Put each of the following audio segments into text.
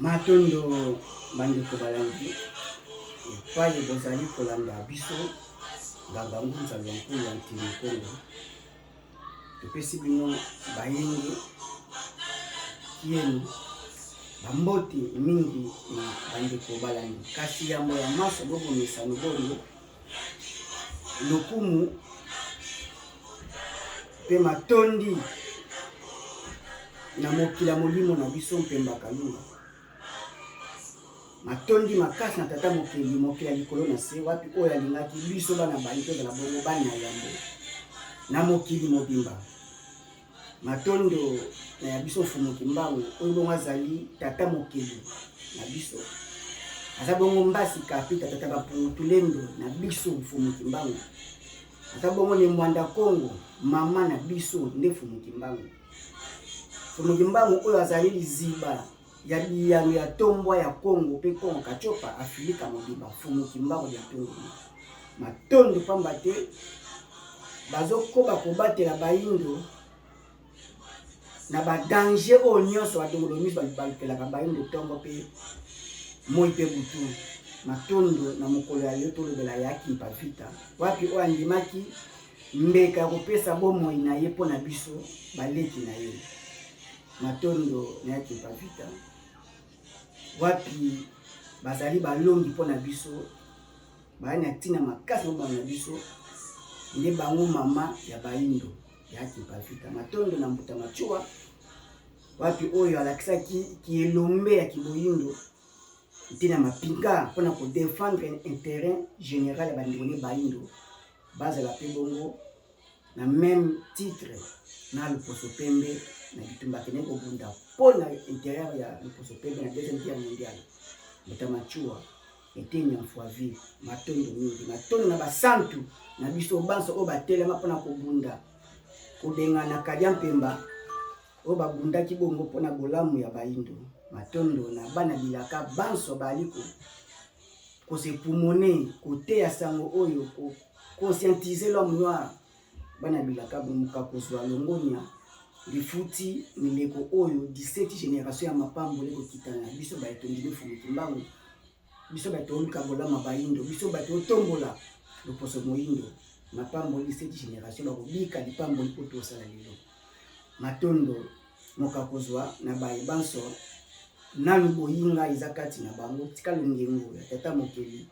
Matondo bandeko balandi epai bozali kolanda biso Nganga Ngunza Lwankulu ya Ntini Kongo, topesi bino bayenge kienu bambote mingi na bandeko balandi. Kasi yambo ya maso bobomesano bongo lokumu mpe matondi na mokili ya molimo na biso Mpemba Kalunga. Matondi makasi na Tata Mokeli, mokili ya likolo na se, wapi oyo alingaki biso bana baye tozala bongo bana ya yambo na mokili mobimba. Matondo na ya biso Mfumu Kimbangu oyo bongo azali tata mokeli na biso, aza bongo mbasi kapita tata bapungu tulendo na biso Mfumu Kimbangu, aza bongo ne Mwanda Kongo mama na biso nde Mfumu Kimbangu. Mfumu Kimbangu oyo azali liziba ya biyano ya tombwa ya Kongo mpe Kongo Katiopa Afilika mobimba. Mfumu Kimbangu dia Tungulu, matondo pamba te bazokoba kobatela bayindo na ba danger oyo nyonso badongolo miso balukelaka bayindo ntongo mpe moi mpe butu. Matondo na mokolo ya lelo tolobela ya Kimpa Vita, wapi oyo andimaki mbeka ya kopesa bomoi na ye mpo na biso baleki na ye. Matondo na ya Kimpa Vita, wapi bazali balongi mpo na biso, bayani na ntina makasi mobano na biso nde bango mama ya bayindo ya Kimpa Vita. Matondo na Mbuta Machua, wapi oyo alakisaki kielombe ya kiboyindo ntina mapinga mpo na kodefendre interet general ya bandeko ne bayindo bazala mpe bongo na meme titre na loposo pembe na bitumba akendeki kobunda mpo na interet ya loposo pembe na deuxième guerre mondiale. Mbuta Machua eteni ya Mfuavi, matondo mingi, matondo na basantu na biso banso oyo batelema mpo na kobunda kobengana Kadia Mpemba oyo babundaki bongo mpo na bolamu ya bayindo. Matondo na bana bilaka banso bali ko kosepumone koteya sango oyo ko conscientiser l'homme noir. Bana bilaka bomuka kozwa longonya lifuti mileko oyo 17 generation ya mapamboli ekokitana na biso baye tondimi Mfumu Kimbangu, biso baye toluka bolamu ya bayindo, biso baye totombola loposo moyindo. Mapamboli 17 generation bakobika lipamboli oyo tosala lelo. Matondo moka kozwa na baye banso nanu boyinga eza kati na bango. Tika longengo ya tata mokeli,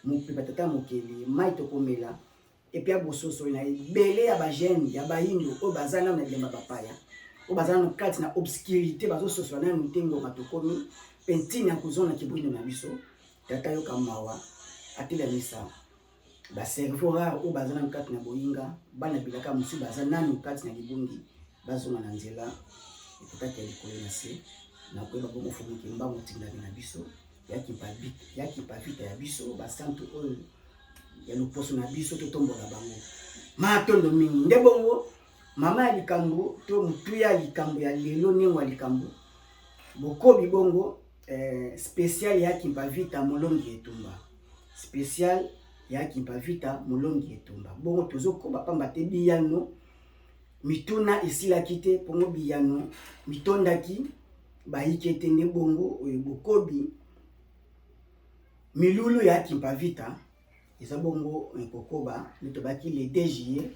mopepa tata mokeli, mai tokomela epia bososoli na ebele ya bajeune ya bayindo oyo baza nanu na bilemba bapaya, oyo baza nanu kati na obscurité, bazososola nanu te ngonga tokomi mpe ntina ya kozonga kiboyindo na biso. Tata yoka mawa, atelemisa ba cerveau rare oyo baza nanu kati na boyinga, bana bilaka mosusu baza nanu kati na libungi, bazonga na nzela ekotaki ya likolo na se na koyeba bongo Mfumu Kimbangu tindami na biso ya Kimpa Vita ya biso basantu oyo ya loposo na biso totombola bango. Matondo mingi nde bongo mama ya likambo to motuya ya likambo ya lelo nengo ya likambo bokobi bongo spécial ya Kimpa Vita molongi etumba, spécial ya Kimpa Vita molongi etumba. Bongo tozokoba pamba te biyano mituna esilaki te, pongo biyano mitondaki bayike te nde bongo oyo bokobi milulu ya Kimpa Vita eza bongo kokoba nde tobaki le 2 juillet,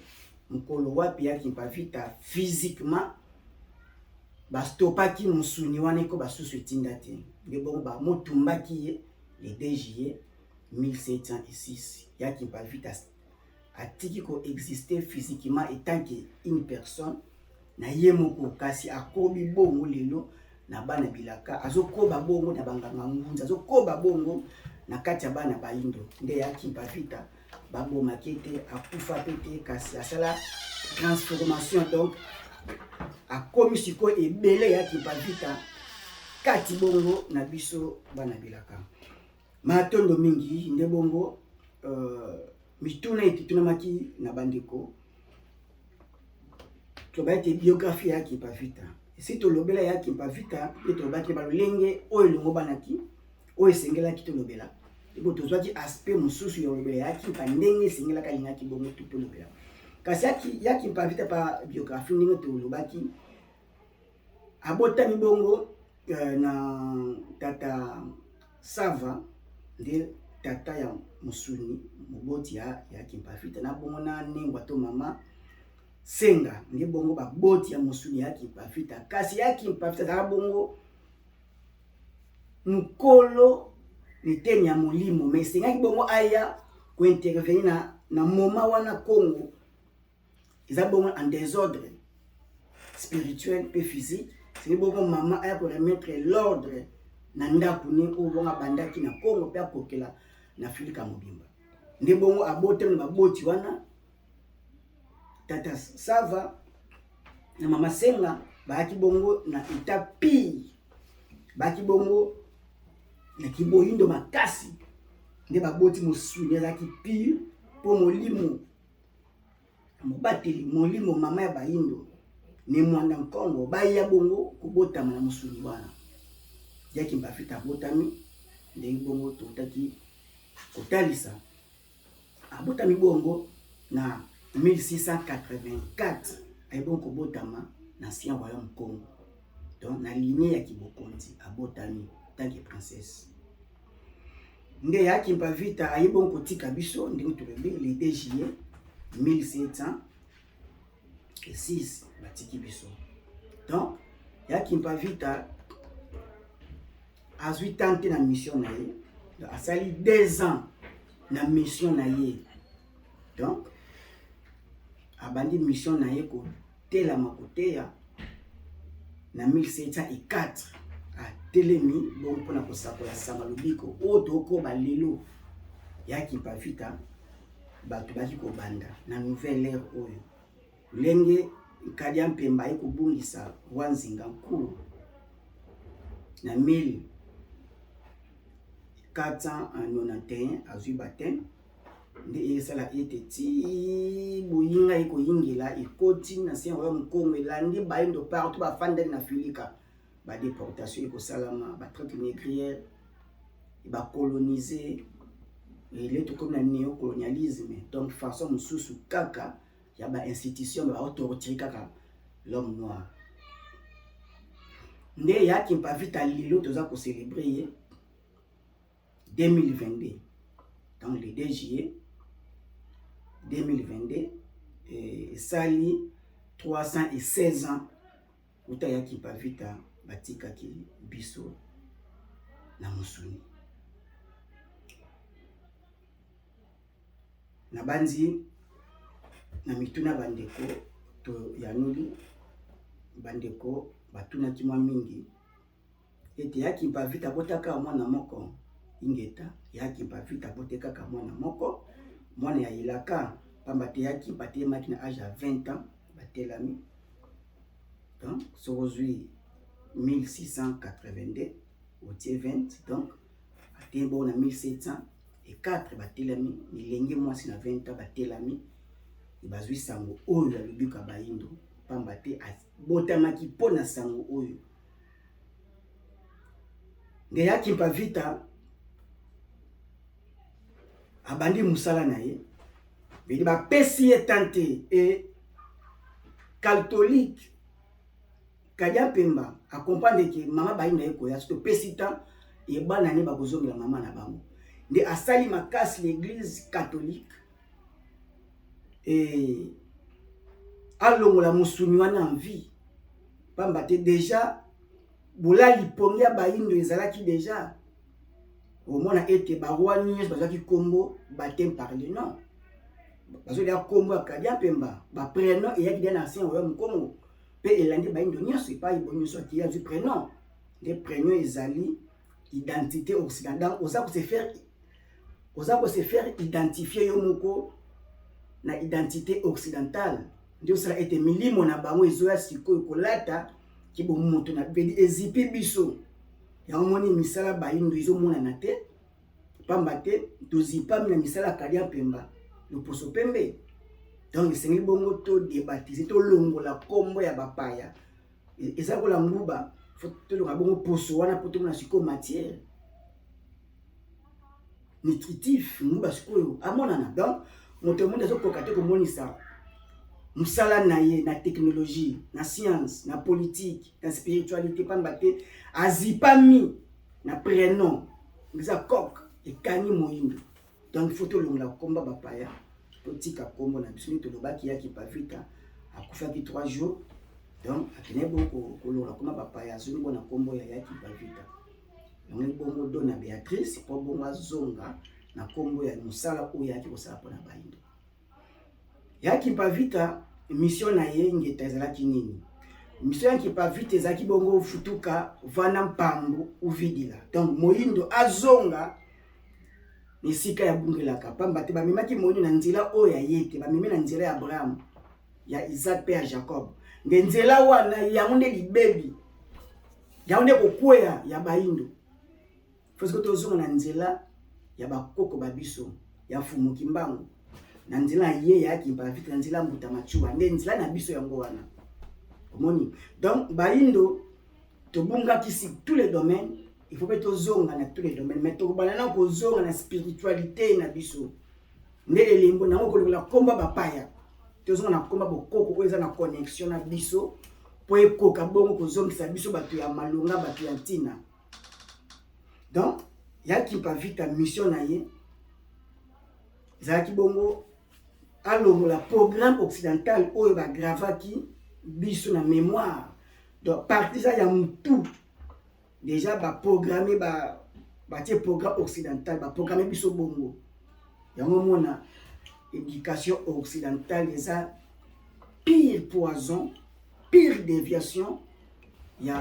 mokolo wapi ya Kimpa Vita physiquement bastopaki mosuni wana eko basusu etinda te, nde bongo bamotumbaki ye le 2 juillet 1706. Ya Kimpa Vita atiki koexister physiquement etant que une personne na ye moko, kasi akobi bongo lelo na bana bilaka, azokoba bongo na banganga ngunza, azokoba bongo na kati ya bana bayindo. Nde ya Kimpa Vita babomaki te, akufa pe te, kasi asala transformation, donc akomi sikoyo ebele ya Kimpa Vita kati bongo na biso bana bilaka. Matondo mingi nde bongo mituna etutunamaki na bandeko toloba ete biographie ya Kimpa Vita esi tolobela ya Kimpa Vita mpe tolobaki balolenge oyo elongo banaki oyo esengelaki tolobela ebo tozwaki aspect mosusu ya kolobela ya Kimpa ndenge esengelaki alingaki bongo tolobela, kasi ya Kimpa Vita pa biographie ndenge tolobaki abotami bongo. na tata Sava nde tata ya mosuni moboti ya Kimpavita, na bongo na Nengwa to mama Senga nde bongo baboti ya mosuni ya Kimpavita. Kasi ya Kimpavita azalaka bongo mokolo neteni ya molimo, mais esengaki bongo aya kointervenir na moment wana Congo eza bongo en désordre spirituel mpe physique. Esengeli bongo mama aya koremettre l'ordre na ndako ne oyo bongo abandaki na Congo mpe akokela na Afrika mobimba. Nde bongo abotami na baboti wana, tata Sava na mama Senga, bayaki bongo na état pire, bayaki bongo na kiboyindo makasi. Nde baboti mosuni azalaki pire mpo molimo mobateli, molimo mama ya bayindo ne Mwanda Nkongo, baya bongo kobotama na mosuni wana. Ya Kimpavita abotami ndenge bongo totaki kotalisa, abotami bongo na 1684, aye bongo kobotama na ancien royaume Congo, donc na lignée ya kibokonzi abotami tant que princesse. Nde ya Kimpavita aye bongo kotika biso ndenge tolobi le 2 juillet 1706, batiki biso. Donc ya Kimpavita azwi temps te na mission na ye, asali 2 ans na mission na ye. Donc abandi mission na ye kotelama koteya na 1704, atelemi bongo mpona kosakola sango lobiko oyo tokoba lelo ya Kimpavita. Bato baki kobanda na nouvelle ère oyo ndenge Nkadia Mpemba aye kobungisa roi Nzinga Nkulu na 1491, azwi baptême, nde esala ete ti boyinga ekoyingela ekoti na ancien royaume Congo, elandi bayindo partout bafandaki na Afrika, badéportation ekosalama, batraite négrière, bacoloniser. Ele tokomi na néocolonialisme, donc façon mosusu kaka ya bainstitution baotorturer kaka l'homme noir. Nde ya Kimpavita lelo toza kocélébrer ye 2022, donc le 2 juillet 2022, esali 316 ans uta ya Kimpavita batikaki biso na mosuni. Nabanzi na mituna bandeko toyanoli, bandeko batunaki mwa mingi ete ya Kimpavita abotaka mwana moko. Ingeta, ya Kimpavita abote kaka mwana moko, mwana ya elaka, pamba te ya Kimpa atelemaki na age ya 20 ans batelami. Donc soki ozwi 1682 otie 20, donc ateye bongo na 1704 batelami milenge mwasi na 20 ans, batelami bazwi sango oyo ya lobiko ya bayindo, pamba te abotamaki mpo na sango oyo. Nde ya Kimpavita abandi mosala na ye, vedi bapesi ye temps te. E catholique Kadia Mpemba acomprendre ke mama bayindo ye koya, soki topesi temps ebana ne bakozongela mama na bango. Nde asali makasi l'église catholique e alongola mosuni wana en vie, pamba te déjà bolali pongi ya bayindo ezalaki déjà. Omona ete baroi nyonso bazwaki nkombo baptême par le nom, bazolia nkombo ya Kadia Mpemba. Baprénom eyaki dia na ancien royaume Congo mpe elandi bayindo nyonso epai bo nyonso akei azwi prénom. Nde prénom ezali identité occidentale, donc oza kose faire identifier yo moko na identité occidentale. Nde osala ete milimo na bango ezoya sikoyo kolata kibomoto na pedi ezipi biso. Yango moni misala bayindo ezomonana te, pamba te tozipami na misala ya Kadia Mpemba loposo pembe. Donc esengeli bongo todébaptiser, tolongola nkombo ya bapaya eza kola nguba, tolonga bongo poso wana mpo tomona sikoyo matière nutritif nguba sikoyo amonana. Donc moto omoni azokoka te komonisa. Mosala na ye na technologie, na science, na politique, na spiritualité, pamba te azipami na prenom eza coq ekangi moyindo. Donc il faut tolongola komba bapaya, totika kombo na biso. Nde tolobaki ya Kimpa Vita akufaki 3 jours, donc akende bongo kolongola komba bapaya, azongi bo na kombo ya ya Kimpa Vita. Yango bongo Dona Beatrice mpo bongo azonga na kombo ya mosala oyo ayaki kosala mpona bayindo. Ya Kimpa Vita, mission na ye ngeta ezalaki nini? Mission ya Kimpa Vita ezalaki bongo futuka vana mpambu uvidila, donc moyindo azonga na esika ya bungelaka, pamba te bamemaki moyindo na nzela oyo ya ye te, bamemi na nzela ya Abraham, ya Isaac mpe ya Jacob. Nde nzela wana yango nde libebi, yango nde kokweya ya bayindo. Faut tozonga na nzela ya bakoko ba biso, ya Fumu Kimbangu, na nzela ya ye ya Kimpa Vita, na nzela ya Mbuta Machuwa, nde nzela na biso yango wana. Omoni, donc bayindo tobungaki sur tous les domaines, il faut mpe tozonga na tous les domaines, mais tokobanda na kozonga na spiritualité na biso. Nde elembo nango kolongola komba bapaya, tozonga na komba bokoko oyo eza na connexion na biso, mpo ekoka bongo kozongisa biso bato ya malonga, bato ya ntina. Donc ya Kimpa Vita, mission na ye ezalaki bongo alongola programme occidental oyo bagravaki biso na mémoire. Donc partisan ya mutu déjà baprogramme, batie programme occidental, baprogramme biso bongo. Yango mona éducation occidentale eza pire poison, pire déviation ya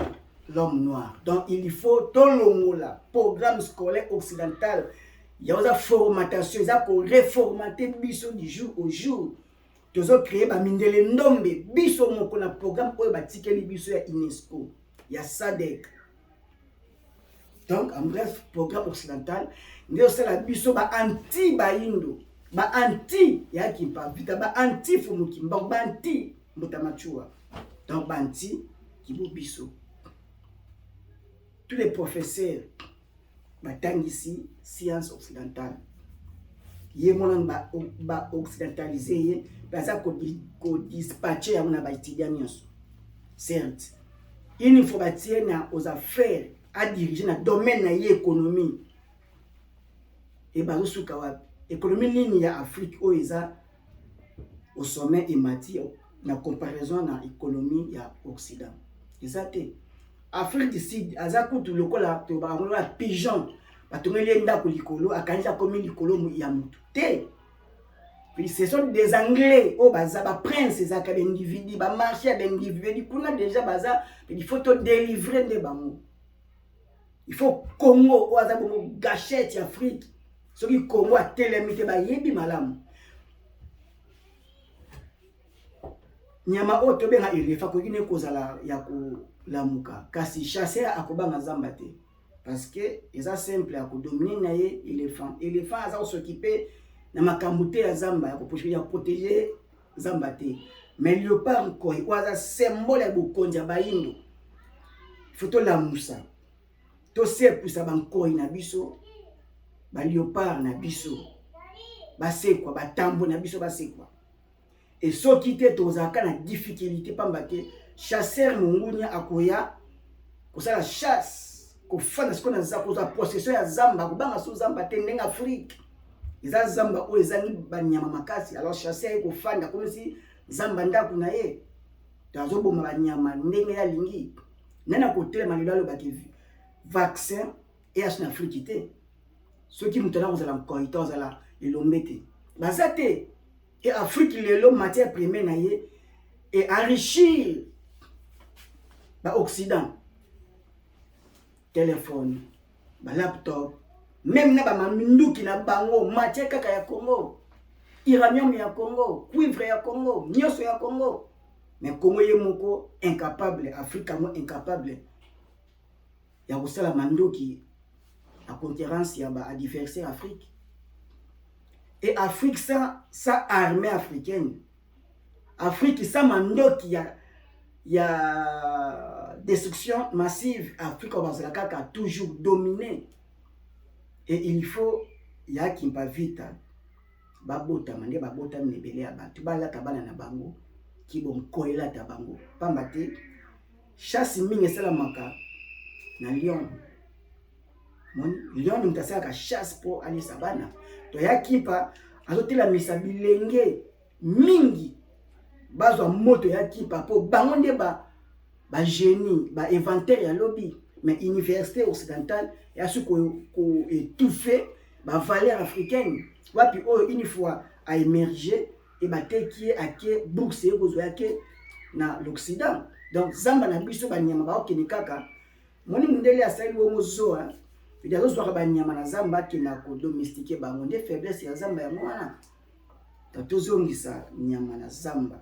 l'homme noir. Donc il faut tolongola programme scolaire occidental. Yango eza formatation, eza koreformate biso du jour au jour. Tozocreye bamindele ndombe biso moko na programme oyo batikeli biso ya UNESCO, ya SADC. Donc en bref, programme occidental nde osala biso ba-anti bayindo, ba-anti ya Kimpa Vita, ba-anti Fumu Kimbangu, ba-anti Mbuta Machuwa, donc ba-anti kibo biso. Tous les professeurs batangisi science occidentale, ye mwana baoccidentalize ye, mpe aza kodispatche yango na baétudiant nyonso. Certes, une fois batie na aux affaires, adirige na domaine na ye économie, e bazosuka wapi? Économie nini ya Afrique oyo eza au sommet, emati na comparaison na économie ya Occident? Eza te. Afrique du Sud aza kutu lokola tolobaka ngo lokola pigeon, batongeli ye ndako likolo, akanisi akomi likolo ya motu te. Ce sont des Anglais oyo baza baprince, ezalaka baindividu, bamarché ya baindividu kuna déjà baza. Il faut todélivre nde bango. Il faut Congo oyo aza bongo gâchette ya Afrique. Soki Congo atelemi te, bayebi malamu nyama oyo tobenga éléphant akoki ne kozala ya kolamuka, kasi chasseur akobanga zamba te, parce que eza simple ya kodomine na ye éléphant. Éléphant aza kosokipe na makambo te ya zamba, ya koprotéger zamba te. Mais léopard, nkoi oyo aza symbole ya bokonzi ya bayindo, faut tolamusa, tosekwisa bankoi na biso, baléopard na biso basekwa, batambo na biso basekwa. E soki te, tozalaka na difficulté, pamba te chasseur mongunia akoya kosala chasse, kofanda sikoyo na kozwa possession ya zamba, kobanga so zamba te, ndenge Afrique eza zamba oyo ezangi banyama makasi. Alors chasseur ye kofanda, akomisi zamba ndako na ye, to azoboma banyama ndenge ye alingi. Nani akotelema lelo alobaki vaccin eya so na Afrique te? Soki moto ana kozala nkoi te, ozala elombe te, baza te. E Afrique lelo matière première na ye e enrichir baoccident, téléphone, balaptop, même na bamanduki na bango, matière kaka ya Congo, uranium ya Congo, cuivre ya Congo, nyonso ya Congo. Mais Congo ye moko incapable, Afrique yango incapable ya kosala mandoki na concurrence ya baadversaire Afrique. Et Afrique sans armée africaine, Afrique sans mandoki ya destruction massive, Afrique bazala kaka toujours dominé. Et il faut ya Kimpa Vita babotama nde babotami na ebele ya bato, balata bana na bango. Kibonko elata bango pamba te chasse mingi esalamaka na lion. Moni lion moto asalaka chasse mpo alesa bana. To ya Kimpa azotelamisa bilenge mingi bazwa moto ya Kimpa mpo bango nde ba ba génie, ba inventaire ya lobi. Mais université occidentale ya su ko ko étouffer ba valeur africaine wapi oyo une fois a émerger e bateki ye ake bourse ye kozwa yake na l'Occident. Donc zamba na biso banyama baokende kaka moni mundele asali bongo zoa edi azozwaka banyama na zamba akenda kodomestike bango nde faiblesse ya zamba yango wana. To tozongisa nyama na zamba.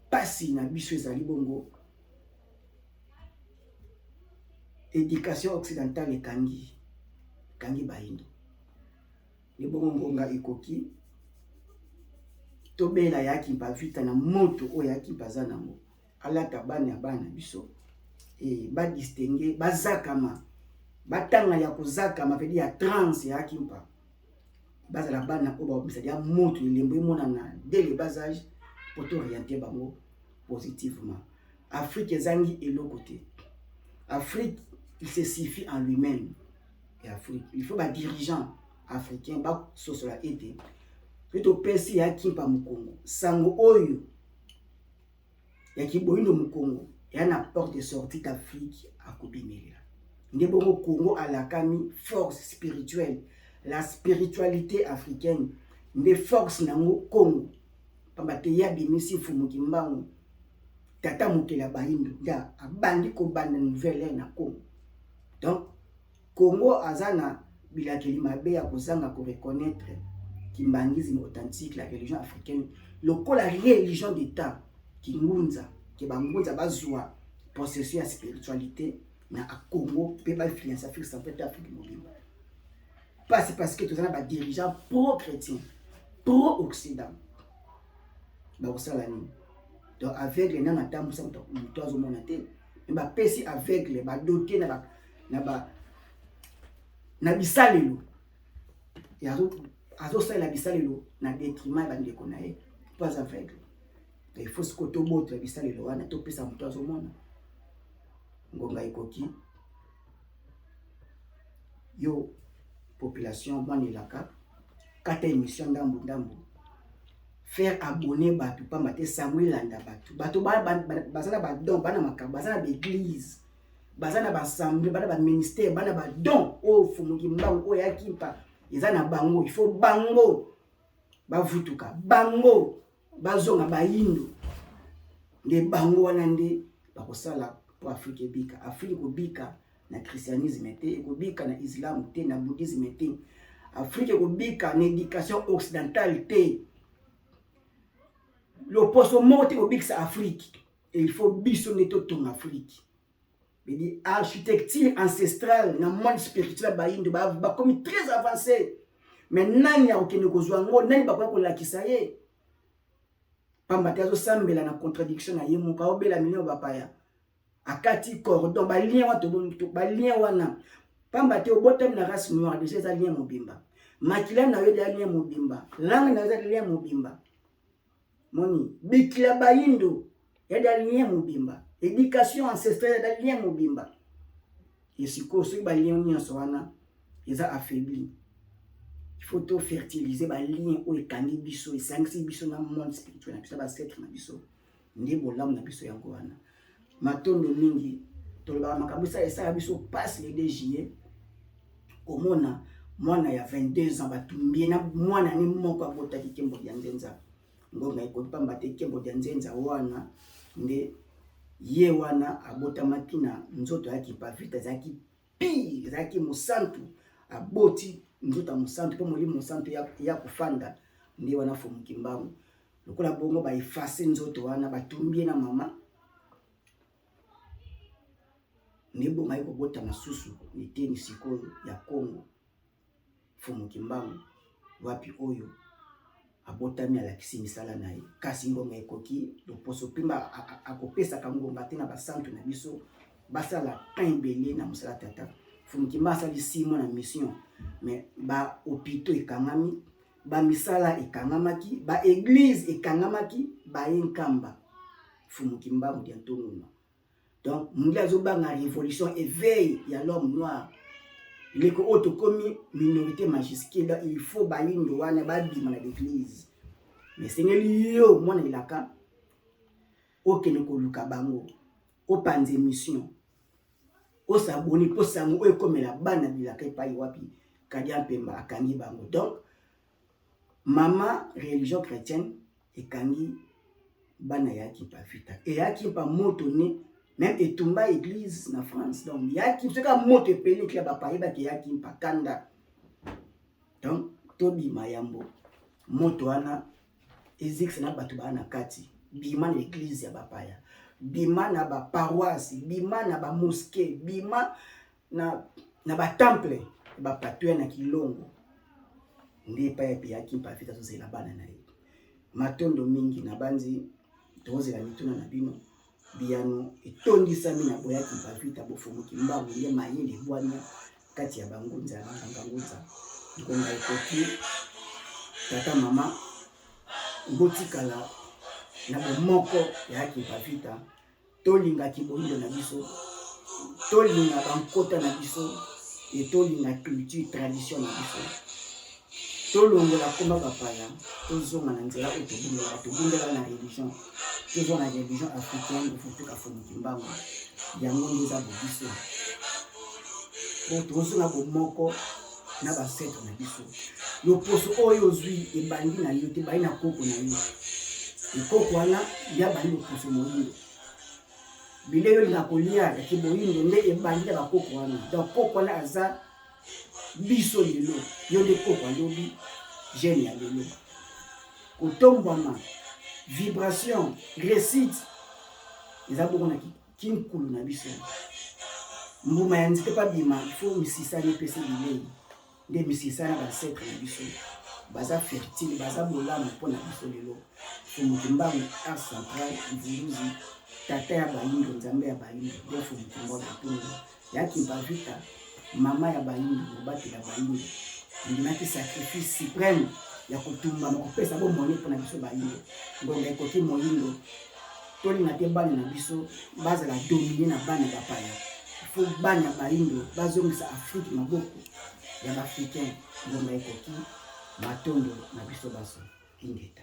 Pasi na biso ezali bongo education occidentale ekangi ekangi bayindo nde bongo ngonga ekoki tobela ya Kimpa Vita na moto oyo ya Kimpa aza nango alata bana ya bana na biso e badistingue bazakama batanga ya kozakama pedi ya trans ya Kimpa bazala bana oyo bakobimisa ya moto elembo emonana dès le bas âge po to orienter bango positivement. Afrique ezangi eloko te. Afrique il se suffit en lui-même. Et Afrique il faut ba dirigeants africains basosola ete soki topesi ya Kimpa mokongo sango oyo ya kiboyindo mokongo ya na porte de sortie d'Afrique akobimelela nde bongo Congo alakami force spirituelle, la spiritualité africaine nde force nango Congo pamba te ye abimisi Mfumu Kimbangu tata mokeli ya bayindo nde abandi kobanda nouvelle ère na Congo. Donc Congo aza na bilakeli mabe ya kozanga ko reconnaître kimbanguisme authentique, la religion africaine lokola religion d'État kingunza ke bangunza bazwa possession ya spiritualité na Congo mpe ba influence Afrique centrale mpe Afrique mobimba. Pasi parce que toza na ba dirigeants pro chrétien, pro occident bakosala nini? Donc aveugle nano atambusa moto azomona te, me bapesi aveugle badote na bisalelo, azosalela bisalelo na détriment ya bandeko na ye mpo aza aveugle. Il faut sikoyo tobotola bisalelo wana topesa moto azomona. Ngonga ekoki yo population mwana elaka kata émission ndambu ndambu, faire abonner bato pamba te sango elanda bato. Bato baza na badon, bana makambo, baza na baeglise, baza na baassemblée, bana baministère, bana badon oyo Mfumu Kimbangu oyo ya Kimpa eza na bango. Il faut bango bavutuka, bango bazonga bayindo nde bango wana nde bakosala po Afrique ebika. Afrique ekobika na christianisme te, ekobika na islam te, na bouddhisme te. Afrique ekobika na éducation occidentale te. Loposo moko te ekobikisa Afrique. Et il faut biso nde totonga Afrique. Bedi architecture ancestrale na monde spirituel bayindo bakomi très avancé. Mais nani akokende kozwa yango, nani bakoya kolakisa ye? Pamba te azosambela na contradiction na ye moko, aobela milimo bapaya, akati cordon balien wana, balien wana pamba te obotami na race noire déjà eza lien mobimba, makila na yo eza lien mobimba, langue na yo eza lien mobimba, moni bikila bayindo eza lien mobimba, éducation ancestrale eza lien mobimba. Esikoyo soki balien nyonso wana eza affaibli, il faut to fertiliser balien oyo ekangi biso, esangisi biso na monde spirituel na biso, bancêtre na biso, nde bolamu na biso yango wana. Matondo mingi tolobaka makambo esala biso passe le 2 juillet komona mwana ya 22 ans batumbi ye na mwana ni moko abotaki Kembo dia Nzenza. Ngonga ekoki pamba te Kembo dia Nzenza wana nde ye wana abotamaki na nzoto ya Kimpa Vita, ezalaki pire, ezalaki mosantu, aboti nzoto ya mosantu mpo molimo mosantu ya kofanda nde wana Mfumu Kimbangu. Lokola bongo ba effacer nzoto wana, batumbi ye na mama nde bongo aye kobotama susu eteni sikoyo ya Kongo Mfumu Kimbangu wapi oyo abotami alakisi misala na ye. Kasi ngonga ekoki, loposo pemba akopesaka ngonga te na basantu na biso basala temps ebele na mosala tata. Mfumu Kimbangu asali 6 mois na mission, mais ba hôpitaux ekangami, Bamisala ekangamaki, ba eglise ekangamaki, baye Nkamba Mfumu Kimbangu dia Ntongono. Donc mundele azobanga révolution, éveil ya l'homme noir. Leko oyo tokomi minorité majuscule, donc il faut bayindo wana babima na l'église. Mais esengeli yo mwana elaka okende koluka bango, opanza émission, osaboni mpo sango oyo ekomela bana bilaka epai wapi Kadia Mpemba akangi bango. Donc mama religion chrétienne ekangi bana ya Kimpa Vita, eyaki mpa moto ne même etumba église na France. Donc yaki soki moto epeli ekila bapaya baki eyaki mpa kanda. Donc tobima yambo moto wana ezikisa na bato baa na kati. Bima na église ya bapaya, bima na baparoisse, bima na bamosquée, bima na batemple bapatoya na Kilongo nde epai epeyaki Mpa Vita azozela bana na ye. Matondo mingi na banzi, tozela mituna na bino, biyano etondisami na boyaki Mpa Vita bofumuki mbangu nde mayele bwanya kati ya bangunza ya banganga ngunza. Ngonga ekoki, tata mama, botikala na bomoko ya Kimpa Vita. Tolingaki boyindo na biso, tolinga bankota na biso e tolinga culture tradition na biso. Tolongola koma bapaya, tozonga na nzela oyo tobundelaka, tobundelaka na religion, tozonga na religion africaine ofutuka Fumu Kimbangu. Yango nde eza bobiso po tozonga bomoko na basetre na biso. Loposo oyo ozwi ebandi na yo te, ebandi na koko na yo. Ekoko wana ya bandi loposo moyindo, bilei oyo olingaka kolia ya kiboyindo nde ebandi na bakoko wana. Donc koko wana aza biso lelo, yo nde koko alobi jeune ya lelo. Kotombwama, vibration, réussite eza bongo na kinkulu na biso. Mbuma ya nzete mpo abima, il faut misisa epesa bilei. Nde misisa na bancêtre na biso baza fertile, baza bolamu mpo na biso lelo. Mfumu Kimbangu, art central Mvuluzi, tata ya bayindo, nzambe ya bayindo, nde Mfumu Kimbangu Ntungu ya Kimpa Vita, mama ya bayindo, mobateli ya bayindo, andimaki sacrifice suprême ya kotumbama, kopesa bomoi mpo na biso bayindo. Ngonga ekoki, moyindo, tolinga te bana na biso bazala dominé na bana bapaya. Faut bana bayindo bazongisa Afrique maboko ya baafricain. Ngonga ekoki. Matondo na biso baso. Ingeta.